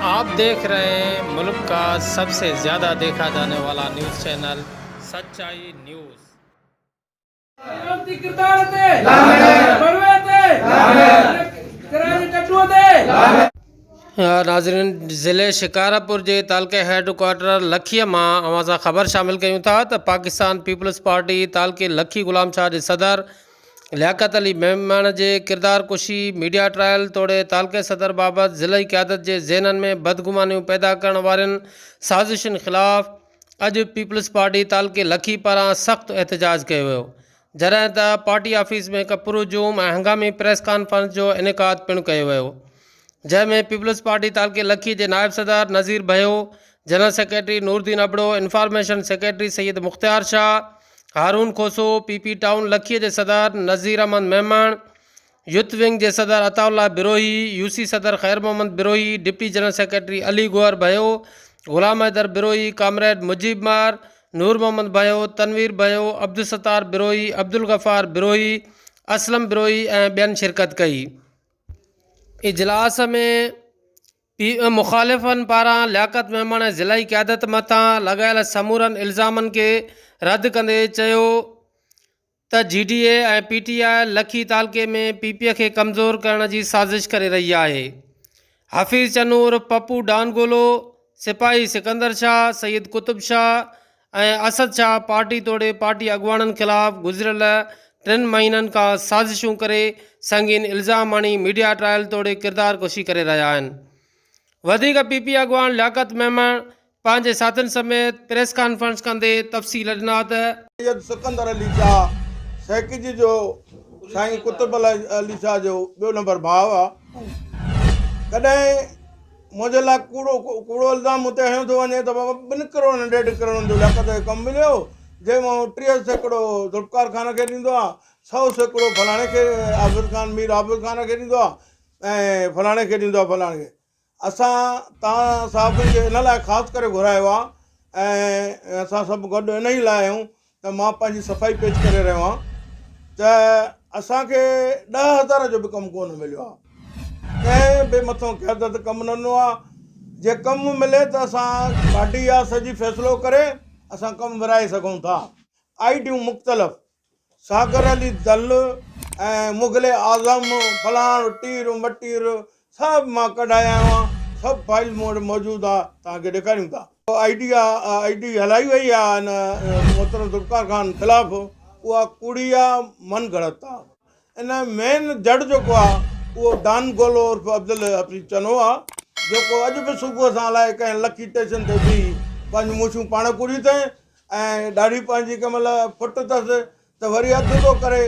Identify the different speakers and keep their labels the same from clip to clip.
Speaker 1: आप देख रहे हैं मुल्क का सबसे ज्यादा देखा जाने वाला न्यूज़ चैनल सच्चाई न्यूज़।
Speaker 2: ڪردار تي بڙوي تي ڪرايي جي ٽٽوء تي.
Speaker 1: ناظرين ضلعي شڪارپور جي تعلقي هيڊ ڪوارٽر لکي مان اوهان سان خبر شامل ڪيون ٿا ته پاڪستان پيپلز پارٽي تعلقي لکي غلام شاهه جي صدر لياقت علي ميمڻ جي ڪردار ڪشي، ميڊيا ٽرائل توڙي تعلقي صدر بابت ضلعي قيادت جي ذهنن ۾ بدگمانيون پيدا ڪرڻ وارين سازشن خلاف اڄ پيپلز پارٽي تعلقي لکي پاران سخت احتجاج ڪيو ويو جڏهن ته پارٽي آفيس ۾ هڪ پرهجوم ۽ هنگامي پريس ڪانفرنس جو انعقاد پڻ ڪيو ويو جنهن ۾ پيپلز پارٽي تعلقي لکي جي نائب صدر Nazir Bhayo, general secretary Nooruddin Abro, information secretary Syed Mukhtiar Shah, Haroon Khoso, P P town Lakki جي صدر نذير احمد ميمڻ، يوٿ ونگ جي صدر عطاء الله بروهي، يو سي صدر Khair Muhammad Brohi, deputy general secretary Ali Gohar Bhayo, Ghulam Haider Brohi, comrade Mujeeb Mahar, Noor Muhammad Bhayo, Tanveer Bhayo, Abdul Sattar Brohi, Abdul Ghaffar Brohi, Aslam Brohi ۽ ٻين شرڪت ڪئي. اجلاس ۾ P مخالفن پاران لياقت ميمڻ ۽ ضلعي قيادت مٿان لڳايل سمورن الزامن کي رد ڪندي چيو ته G D A ۽ P T I Lakki تعلقي ۾ پي پي کي ڪمزور ڪرڻ جي سازش ڪري رهي آهي. حفيظ چنو عرف پپو ڊان گولو، سپاهي سڪندر شاهه، سيد قطب شاهه ۽ اسد شاهه پارٽي توڙي پارٽي اڳواڻن خلاف گذريل ٽن مهينن کان سازشون ڪري سنگين الزام هڻي ميڊيا ٽرائل توڙي ڪردار ڪشي ڪري رهيا آهن. وڌيڪ پي پي اڳواڻ لياقت ميمڻ پنهنجي ساٿين سميت پريس ڪانفرنس ڪندي تفصيل ڏنا ته.
Speaker 3: سيد سڪندر علي شاهه سيڪجي جو سائين قطب علي شاهه جو ٻيو نمبر ڀاء آ. ڪڏهن منهنجي لاء ڪوڙو ڪوڙو الزام مون تي هنيو ٿو وڃي ته بابا ٻن ڪروڙن ڏيڍ ڪروڙن جو لياقت کي ڪم مليو جنهن مان 30% ذوالفقار خان کي ڏيندو آ 100% فلاڻي کي عابد خان مير عابد خان کي ڏيندو آ ۽ فلاڻي کي ڏيندو آ فلاڻي کي اسان توهان صحافين کي ان لاء خاص ڪري گهرايو آ ۽ اسان سڀ گڏ انهي لاء آهيون ته مان پنهنجي صفائي پيش ڪري رهيو آهيان ته اسان کي 10,000 جو به ڪم ڪونه مليو آهي، ڪنهن به مٿون قيادت ڪم نه ڏنو آهي، جي ڪم ملي ته اسان پارٽي يا سڄي فيصلو ڪري اسان ڪم ورهائي سگهون ٿا. آئي ڊيون مختلف ساگر علي دل ۽ مغل اعظم فلاڻ ٽير مٽير سڀ مان ڪڍائي آيو آهيان، سڀ فائيل مون وٽ موجود آهي، توهان کي ڏيکاريون ٿا. I D I D هلائي وئي آهي ان محترم ذوالفقار خان خلاف اها ڪوڙي آهي من گهڙت آهي. ان مين جڙ جيڪو آهي اهو ڊان گولو عرف عبدالحفيظ چنو آهي جيڪو اڄ به صبح سان الائي ڪنهن لکي ٽيشن تي بيهي پنهنجون مڇون پاڻ ڪوڙيون اٿئي ۽ ڏاڙهي پنهنجي ڪنهن مهل ڦٽ اٿس ته وري اڌ ٿو ڪري،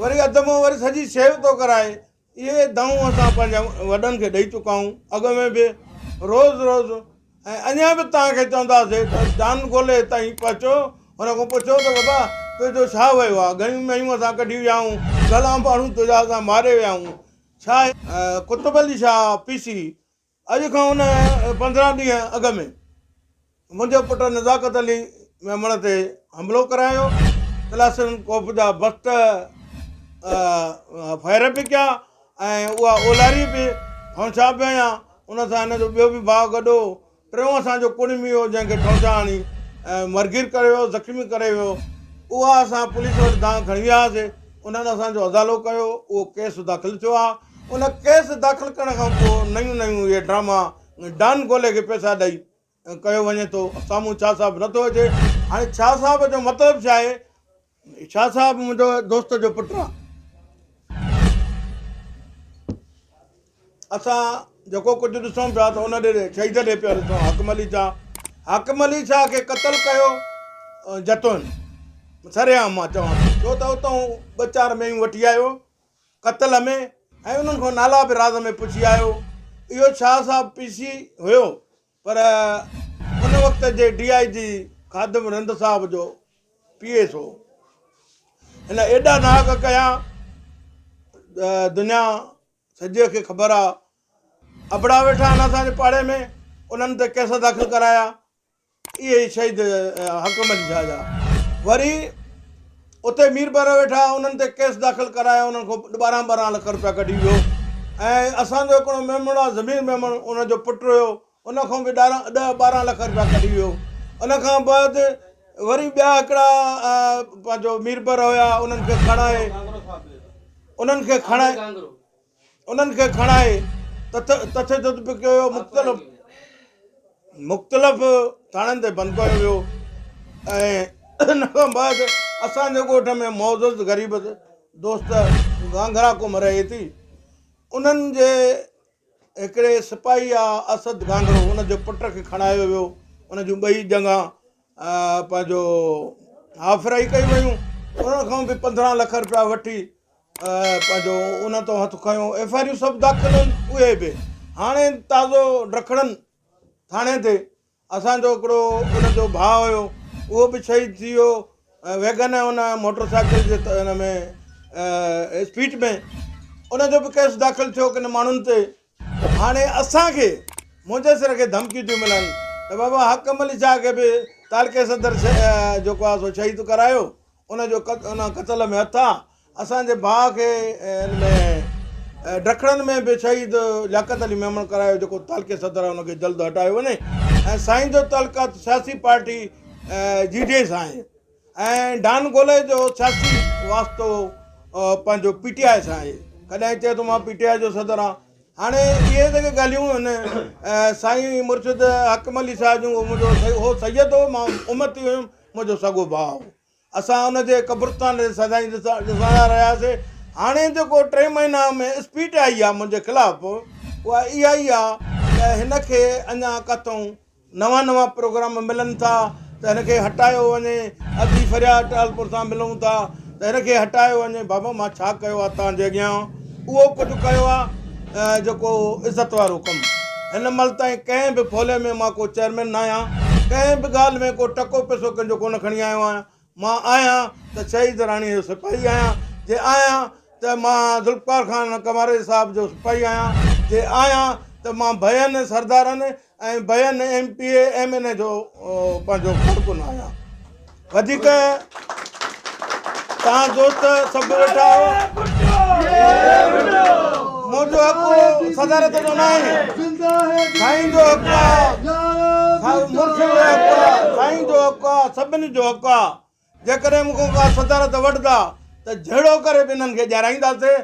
Speaker 3: وري اڌ مان وري سڄي شيو ٿو ڪرائي. اهي دانهون اسان پنهنجي وڏن کي ڏئي چڪا آهيون اڳ ۾ به روز روز ۽ اڃا به توهان کي چونداسين ته جان گولي تائين پهچو، هن کان پڇو ته بابا تنهنجو ڇا ويو آهي، گهڻيون مينهون اسان ڪڍي ويا آهيون، گهڻا ماڻهو تنهنجا اسان ماري ويا آهيون، ڇا قطب علي شاهه پي سي اڄ کان ان 15 ڏينهن اڳ ۾ منهنجي پٽ نزاڪت علي ميمڻ تي حملو ڪرايو، ڪلاسن ڪوف جا بسٽ فائر به ڪيا ۽ اها اولاري به ٺونشا به هنيا، ان سان هن جو ٻيو به ڀاء گڏ هو، ٽيون اسان جو ڪڙمي هو جنهن کي ٺونشا هڻي مرگير ڪري ويو، زخمي ڪري ويو، اها اسان پوليس وٽ دانهن کڻي ويا هئاسي، انهن اسان جو ازالو ڪيو، اهو ڪيس داخل ٿيو آهي. ان ڪيس داخل ڪرڻ کان پوء نيون نيون اهي ڊراما ڊان گولي کي پئسا ڏئي ڪيو وڃي ٿو سامهون شاهه صاحب نٿو اچي هاڻي شاهه صاحب جو مطلب ڇا آهي شاهه صاحب منهنجو دوست جو پٽ آهي اسان جيڪو ڪجهه ڏسون پيا ته ان ڏي شهيد ڏي پيا ڏسون حاڪم علي شاهه حاڪم علي شاهه کي قتل ڪيو جتوئن سرعام مان چوان ٿو ڇو ته اتان ٻه چار ميون وٺي آيو قتل ۾ ۽ انهن کان نالا به راز ۾ پڇي آيو. اهو شاهه صاحب پي سي هيو پر ان وقت جي ڊي I جي خادم رند صاحب جو پي ايس هو. هن ايڏا ناحق ڪيا دنيا سڄي کي خبر آ. ابڙا ويٺا آهن اسان جي پاڙي ۾ انهن تي ڪيس داخل ڪرايا. اهي ئي شهيد حڪم علي شاهه جا وري اتي مير بحر ويٺا انهن تي ڪيس داخل ڪرايا انهن کان 12 12 لک روپيا ڪڍي ويو ۽ اسان جو هڪڙو ميمڻ آهي ضمير ميمڻ ان جو پٽ هيو ان کان به ڏهه ٻارهن لک رپيا ڪڍي ويو. ان کان بعد وري ٻيا هڪڙا پنهنجو ميربر هيا انهن کي کڻائي انهن کي کڻائي انهن کي کڻائي تشدد به ڪيو ويو مختلف مختلف ٿاڻن تي بند ڪيو ويو ۽ ان کان بعد اسان جي ڳوٺ ۾ معزز غريب دوست گانگرا قوم رهي ٿي انهن جي هڪڙي سپاهي آ اسد گانگرو ان جي پٽ کي کڻايو ويو ان جون ٻئي ڄنگهان پنهنجو هاف فرائي ڪيون ويون ان کان به 15 لک رپيا وٺي پنهنجو ان تان هٿ کنيو ايف I آريون سڀ داخل آهن اهي به هاڻي تازو ڊکڻن ٿاڻي تي اسان جو هڪڙو ان جو ڀاء هيو اهو به شهيد ٿي ويو ويگن ان موٽر سائيڪل جي ان ۾ اسپيڊ ۾ ان جو به ڪيس داخل ٿيو ڪن ماڻهن تي هاڻي اسان کي منهنجي سر کي ڌمڪيون ٿيون ملن ته بابا حاڪم علي شاهه کي به تعلقي صدر جيڪو آهي سو شهيد ڪرايو ان جو ان قتل ۾ هٿ آ اسان جي ڀاء کي ان ۾ ڊکڻن ۾ به شهيد لياقت علي ميمڻ ڪرايو جيڪو تعلقي صدر آهي ان کي جلد هٽايو وڃي ۽ سائين جو تعلقات سياسي پارٽي جي ڊي اي سان آهي ۽ ڊان گولي جو سياسي واسطو پنهنجو پي ٽي آء سان آهي ڪڏهن چئي ٿو مان پي ٽي آء جو صدر آهيان هاڻي اهي جيڪي ڳالهيون آهن سائين مرشد حاڪم علي شاهه جون منهنجو هو سيد هو مان امتي هيم منهنجو سڳو ڀاء هو اسان ان جي قبرستان تي سدائين ڏسندا رهياسي هاڻي جيڪو ٽي مهينا ۾ اسپيٽ آئي آهي منهنجي خلاف اها اها ئي آهي ته هن کي اڃا ڪٿئون نوان نوان پروگرام ملن ٿا ته هن کي هٽايو وڃي ادي فرياد ٽالپر سان ملون ٿا ته هن کي هٽايو وڃي بابا مان ڇا ڪيو آ توهان جي اڳيان اهو ڪجهه ڪيو آ جيڪو عزت وارو ڪم هن مهل تائين ڪنهن به ڦولي ۾ مان ڪو چيئرمين نه آهيان ڪنهن به ڳالهه ۾ ڪو ٽڪو پئسو ڪنهن جو ڪونه کڻي آيو آهيان مان آهيان ته شهيد راڻيء جو سپاهي آهيان، جي آهيان ته مان ذوالفقار خان ڪنواري صاحب جو سپاهي آهيان، جي آهيان ته مان ڀين سردارن ۽ ڀين M P A M N A جو پنهنجو ڪارڪن آهيان. وڌيڪ توهان دوست سڀ ويٺا آهيو. منهنجو حق صدارت جو ناهي، سائين جو حق آهي، مرشد جو حق آهي، سائين جو حق آهي، سڀني جو حق آهي. جيڪڏهن مون کان ڪا صدارت وٺندا ته جهيڙو ڪري به انهن کي ڏيارائينداسين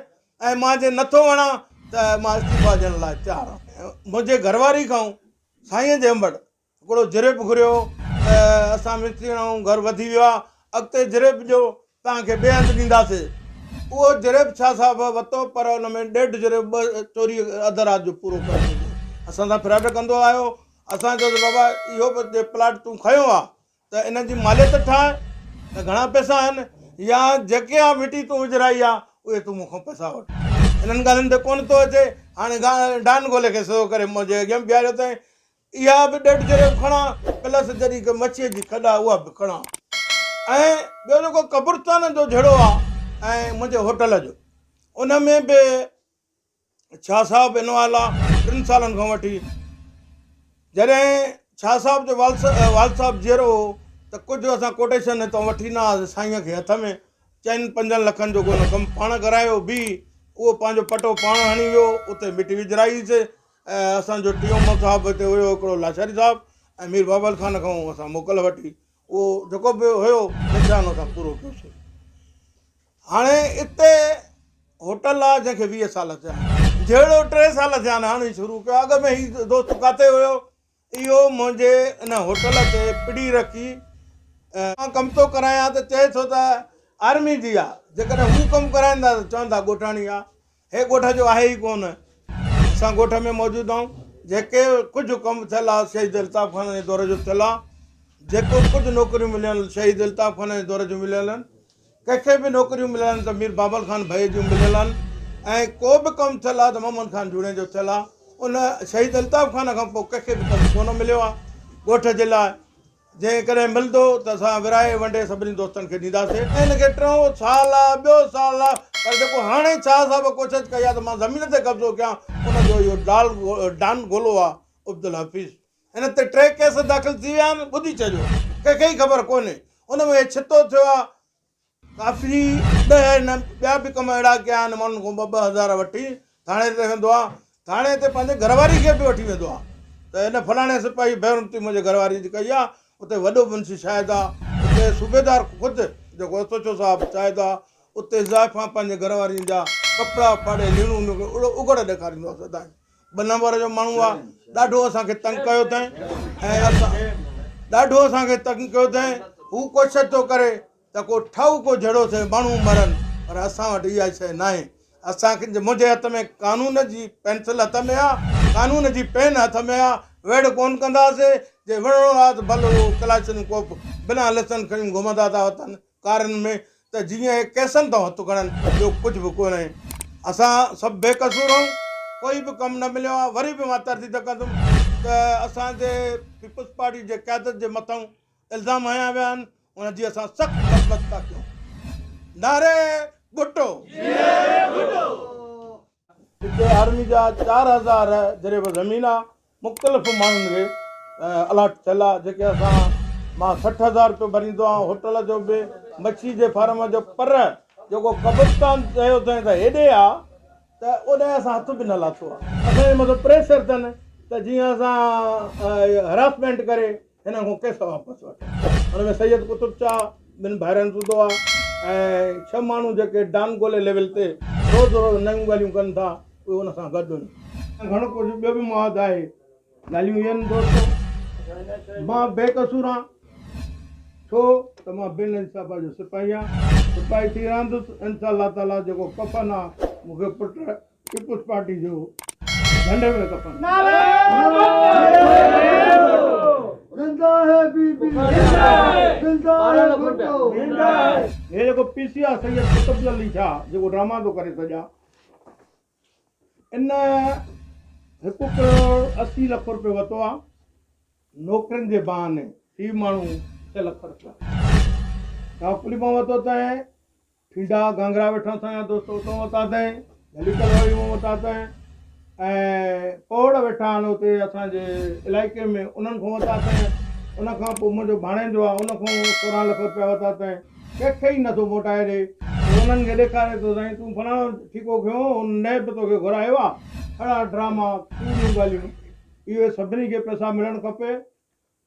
Speaker 3: ۽ مان جي نٿو وڻان ته مان استعيفا ڏيڻ لاء تيار آهيان. منهنجي گهرواري کان سائين جي انبڙ هڪڙو جريب گهريو ته اسان مستريڻ آهيون گهر وڌي ويو آهي اڳتي جريب ڏيو توهان کي ٻئي هنڌ ڏينداسي. اهو جريب شاهه صاحب ورتو پر ان ۾ ڏيڍ جريب ٻه چوري اڌ رات جو پورو ڪري ڇڏيو. اسان سان فراڊ ڪندو آيو. اسان چيو ته بابا اهو به جي پلاٽ تون کنيو آهي ته ان جي ماليت ٺاهه ته گهڻا پئسا آهن يا جيڪي آ مٽي تون وجهرائي آ اهي تون مون کان پئسا وٺ. انهن ڳالهين تي ڪونه ٿو اچي. هاڻي ڊان گولي کي سڌو ڪري منهنجي اڳيان بيهاريو اٿائين. اها به ڏيڍ جريب کڻان پلس جڏهن ڪي مڇيء جي کڏ آ اها به کڻان ۽ ٻيو جيڪو قبرستان جو جهيڙو آ ۽ منهنجي هوٽل جو ان ۾ به شاهه صاحب انوال آ ٽن سالن کان وٺي جڏهن شاهه صاحب جو والد صاحب جيئرو هو ته ڪجهه اسان ڪوٽيشن هتان وٺي نه آياسين سائينء کي هٿ ۾ چئن پنجن لکن جو ڪو نه ڪم پاڻ ڪرايو به اهو پنهنجو پٽو پاڻ هڻي ويو اتي مٽي وجهرائيسي ۽ اسان جو ٽيون مو صاحب هتي هيو هڪڙو لاشاري صاحب ۽ مير بابل خان کان اسان موڪل وٺي اهو جيڪو به هيو نشان اسان پورو ڪيوسين. هاڻي اتي هوٽل آ جنهن کي 20 سال ٿيا آهن جهيڙو 3 سال ٿيا آهن هاڻي شروع ڪيو اڳ ۾ هي دوست ڪاٿي هيو اهو منهنجي ان هوٽل تي پڙي رکي مان ڪم ٿو ڪرايان ته چئي ٿو ته آرمي جي آ جيڪڏهن هو ڪم ڪرائين ٿا ته چون ٿا ڳوٺاڻي آ هي ڳوٺ جو آهي ئي ڪونه. اسان ڳوٺ ۾ موجود آهيون. جيڪي ڪجهه ڪم ٿيل آهي شهيد الطاف خان جي دور جو ٿيل آهي. جيڪو ڪجهه نوڪريون مليل شهيد الطاف خان جي دور جون مليل آهن. ڪنهن کي به نوڪريون مليل آهن ته مير بابل خان ڀئي جون مليل آهن ۽ ڪو به ڪم ٿيل آهي ته محمد خان جوڻيجو ٿيل آهي. ان شهيد الطاف خان کان پوء ڪنهن کي به ڪم ڪونه مليو آهي ڳوٺ جي لاء. جيڪڏهن ملندو ته اسان ورهائي ونڊي سڀني دوستن کي ڏينداسين. هن کي ٽيون سال آ، ٻيو سال آ، پر جيڪو هاڻي شاهه صاحب ڪوشش ڪئي آ ته مان زمين تي قبضو ڪيان، ان جو اهو ڊال ڊان گولو آ عبدالحفيظ. هن تي ٽي ڪيس داخل ٿي ويا آهن، ٻڌي ڇڏيو، ڪنهن کي ئي خبر ڪونهي. ان ۾ هي ڇتو ٿيو آ. ڪافي ڏهه هن ٻيا به ڪم اهڙا ڪيا آهن، ماڻهن کان ٻه ٻه هزار وٺي ٿاڻي تي ويندو آ، ٿاڻي تي پنهنجي گهر واري کي به وٺي ويندو آ. ته هن فلاڻي سپاهي بيحرمتي منهنجي گهر واري جي ڪئي آ، اتي وڏو منشي شاهد آ، اتي صوبيدار خود جيڪو ايس ايڇ او صاحب شاهد آ، اتي زائفان پنهنجي گهر واري جا ڪپڙا ڦاڙي ليڻون هن کي اگهڙ ڏيکاريندو آ سدائين. ٻه نمبر جو ماڻهو آ، ڏاڍو اسان کي تنگ ڪيو اٿائين ۽ اسان ڏاڍو اسان کي تنگ ڪيو اٿائين، هو ڪوشش ٿو ڪري ته ڪو ٺاهوڪو جهڙو ٿئي ماڻهو مرن پر اسان وٽ اها شيء ناهي. اسان کي منهنجي هٿ ۾ قانون جي پينسل هٿ ۾ آ، قانون جي پين هٿ ۾ آ، ويڙهه ڪونه ڪنداسين، جي وڙهڻو آ ته ڀل اهو ڪلاشن ڪوف بنا لسن کڻي گهمندا ٿا وتن ڪارن ۾ ته جيئن اهي ڪيسن تان هٿ کڻن، ٻيو ڪجهه به ڪونهي. اسان سڀ بي قصور آهيون، ڪوئي به ڪم نه مليو آ، وري به مان ترديد ڪندم ته اسان جي پيپلز پارٽي جي قيادت جي مٿان الزام هنيا ويا آهن، ان جي اسان سخت مذمت ٿا ڪيون. نعري ڀٽو. هتي آرمي جا 4000 جريب زمين آ مختلف ماڻهن کي الاٽ ٿيل آ جيڪي اسان مان 60 هزار روپيو ڀريندو آهيان هوٽل جو به مڇي جي فارم جو پر جيڪو قبرستان چيو اٿئين ته هيڏي آ ته اوڏانهن اسان هٿ به نه لاٿو آ. اسان جي مٿان پريشر اٿن ته جيئن اسان هراسمينٽ ڪري هنن کان ڪيس واپس وٺ. ان ۾ سيد قطب شاهه ٻن ڀائرن سوڌو آ ۽ ڇهه ماڻهو جيڪي ڊان گولي ليول تي روز روز نيون ڳالهيون ڪن ٿا اهي ان سان گڏ آهن. گهڻو ڪجهه ٻيو به مواد آهي. ڳالهيون اهي آهن دوستو مان بي قصور آهيان ڇو ته مان بن انصافا جو سپاهي آهيان سپاهي ٿي رهندس انشاء الله تعاليٰ جيڪو ڪفن آ مون کي پٽ پيپلز پارٽي جو جهنڊي ۾ ڪفن. هي جيڪو پي سي آر سيد قطب علي شاهه جيڪو ڊراما ٿو ڪري سڄا ان 1 ڪروڙ 80 لک روپيو ورتو آ نوڪرين جي بهاني هي ماڻهو 6 لک روپيا ٽاڪري مان ورتو اٿائين ٺينڊا گانگرا ويٺا اسان جا دوست اتان ورتا اٿائين، جهلي ڪلهوڙي مان ورتا اٿائين ۽ پوڙ ويٺا آهن اتي اسان جي علائقي ۾ انهن کان ورتا اٿائين. ان کان پوء منهنجو ڀاڻيجو آهي ان کان 16 لک رپيا ورتا اٿائين. ڪنهن کي ئي نٿو موٽائي ڏي. پوء انهن کي ڏيکاري ٿو سائين تون فلاڻو ٺيڪو کنيو هو ان نيب توکي گهرايو آهي. اهڙا ڊراما ڪوڙيون ڳالهيون اهي سڀني کي پئسا ملڻ کپي.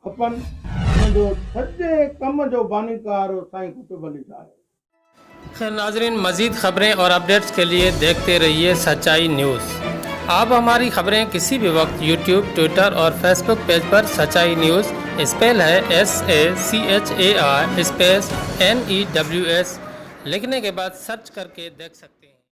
Speaker 3: کپن، ان جو سڄي ڪم جو بانيڪار سائين قطب علي شاهه آهي.
Speaker 1: خير ناظرين مزيد خبرين اور اپڊيٽس کے لئے ديکھتے رھيے سچائي نيوز آپ ھماري خبرين کسي بھي وقت يوٽيوب ٽوئٽر اور فيسبوڪ پيج پر سچائي نيوز اسپيل ھي S A C H A I space N E W S لکھني کے بعد سرچ ڪر ڪي ديکھ سکتے.